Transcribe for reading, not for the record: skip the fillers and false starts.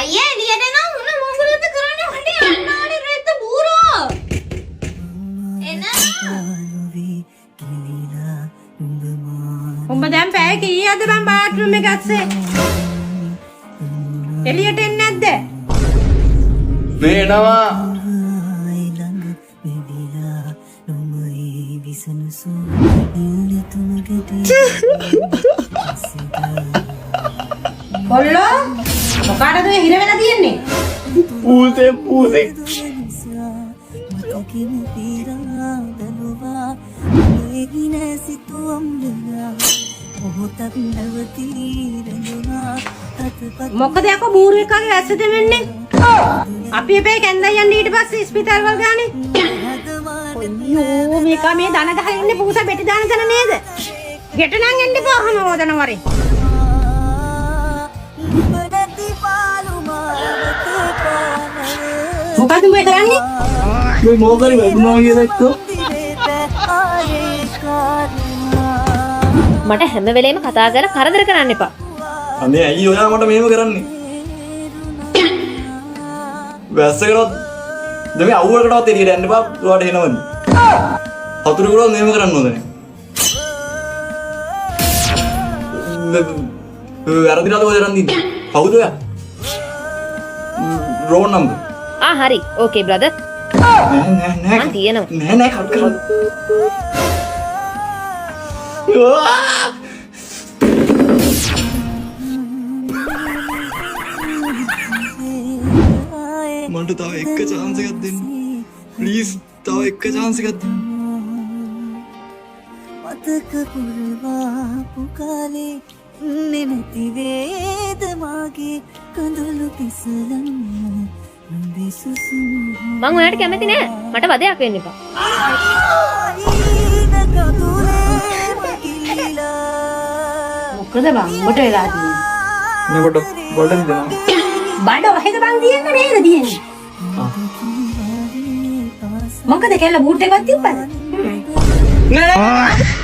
අයියා එළියට එනවා මොන මොකද කරන්නේ මට යන්න ඕනේ රෙද්ද බූරෝ. එනවා. උඹ දැන් පැය කීයද බං බාත්රූම් එක ඇස්සේ? එළියට එන්නේ නැද්ද? මේ එනවා. කොල්ලෝ මොකාටද ඔය හිර වෙලා තියෙන්නේ? පූසේ පූසේ. මොකද යකෝ බූරු එක්කගේ වැස්ස දෙවෙන්නේ? අපි එපේ කැන්දයි යන්න ඊට පස්සේ ස්පිතාල වල ගානේ. අයියෝ මේක මේ දන ගහගෙන ඉන්නේ පූසා බෙටි දාන තැන නේද? ගෙට නම් එන්න එපා ඔහම හොදන වරේ. මොකද උඹ කරන්නේ? මේ මොකද වැදුනා කියලා එක්ක. මට හැම වෙලේම කතා කරලා කරදර කරන්න එපා. අනේ ඇයි ඔයා මට මෙහෙම කරන්නේ? වැස්සකටවත් දැන් මේ අවුවකටවත් එළියට යන්න එපා. ඔයාට එනවනේ. හතුරුකටවත් මෙහෙම කරන්න හොඳ නෑ. වැරදිලාද ඔය කරන් දින්නේ? කවුද ඔයා? Roll number. ආ හරි. ඕකේ බ්‍රදර්. නෑ නෑ නෑ. මං තියෙනවා. නෑ නෑ කට් කරන්න. මට තව එක චාන්ස් එකක් දෙන්න. ප්ලීස් තව එක චාන්ස් එකක් දෙන්න. මතක පුරවාපු කාලේ ඉන්නේ නැති වේද මාගේ කඳුළු පිසලන්න නුඹේ සුසුම් මං ඔයාට කැමති නෑ. මට වදයක් වෙන්න එපා. හීන කඳුලේම ගිලිලා මොකද බං උඹට වෙලා තියෙන්නේ? නේ පොඩ බඩ දෙනවා. බඩ ඔහෙද බං තියෙන්නේ නේද තියෙන්නේ? මොකද කෙල්ල බූට් එකක් තිබ්බද? නෑ.